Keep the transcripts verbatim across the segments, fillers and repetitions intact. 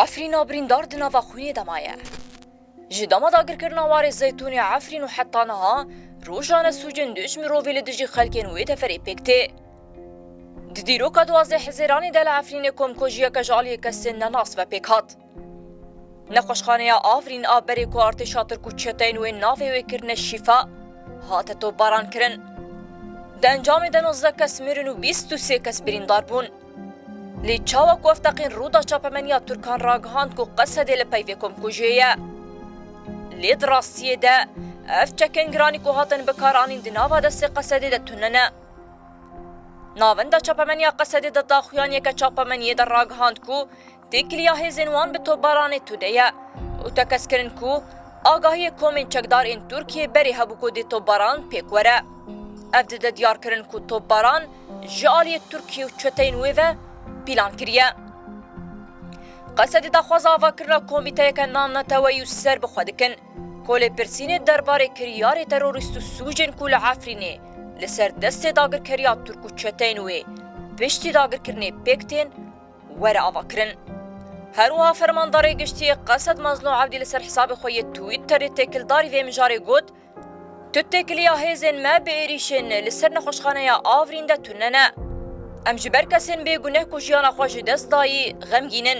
Efrîna birîndar di nava xwînê de maye. Ji dema dagirkirina warê Zeytûnê Efrîn û heta niha rojane sûcên duj mirovî li dijî xelkên wê deverê pêk tê. Di dîroka duwazdeh Hizêranê de li Efrînê komkujiyeke ji aliyê kesên nenas ve pêk hat. Nexweşxaneya Afrîn a berê ku artêşa Tirk û çeteyên wê navê wê kirine Şîfa, hate topbaran kirin. Di encamê de nozdeh kes mirin û bîst û sê kes birîndar bûn. Lê çawa ku ev teqîn rû da çapemeniya Tirkan ragihand ku Qesedê li pey vê komkujiyê ye. Lê di rastiyê de ev çekên giranî ku hatin bikaranîn di nava destê Qesedê de tune ne. Navenda çapemeniya Qesedê de daxuyaniyeke çapemeniyê de ragihand ku têkiliya hêzên wan bi topbaranê tune ye û tekez kirin ku agahiyê komên çekdar ên Tirkiyê berê hebû ku dê topbaran pêk were. Ev dide diyar kirin ku topbaran ji aliyê Tirkiye û çeteyên wê ve pîlan kiriye. Qesedê daxwaza avakirina komîteyeke navneteweyî û serbixwe dikin ku lêpirsînê derbarê kiryarê terorîst û sûcên ku li Efrînê li ser destê dagirkeriya Tirk û çeteyên wê piştî dagirkirinê pêk tên were avakirin. Her wiha Fermandarê Giştî Qesed Mazlûm Ebdî li ser hesabê xwe yê Twitterê têkildarî vê mijarê got, Tu têkiliya hêzên me bi êrîşên li ser nexweşxaneya Avrîn de tune ne. Em ji ber kesên bêguneh ku jiyana xwe ji dest dayî xemgîn in.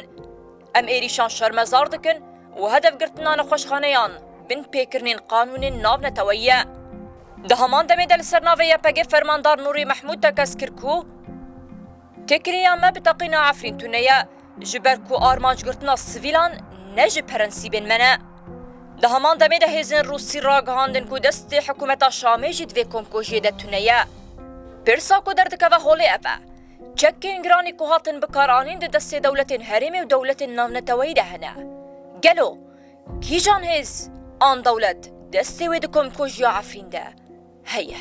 Em êrîşan şermezar dikin û hedefgirtina nexweşxaneyan binpêkirinên qanûnên navneteweyî ye. Di heman demê de li ser navê Y P G fermandar Nûrî Mehmûd tekez kir ku têkiliya me bi teqîna Efrîn tune ye, ji ber ku armancgirtina sivîlan ne ji prensîbên me ne. Di heman demê de hêzên Rûsî ragihandin ku destê hikûmeta Şamê jî di vê komkujiyê de tune ye. Pirsa ku derdikeve holê ev e. Çekên giranî ku hatin bikaranîn di destê dewletên herêmê û dewletên navneteweyî de hene. Gelo kîjan hêz an dewlet destê wê di komkujiya Efrîn de heye?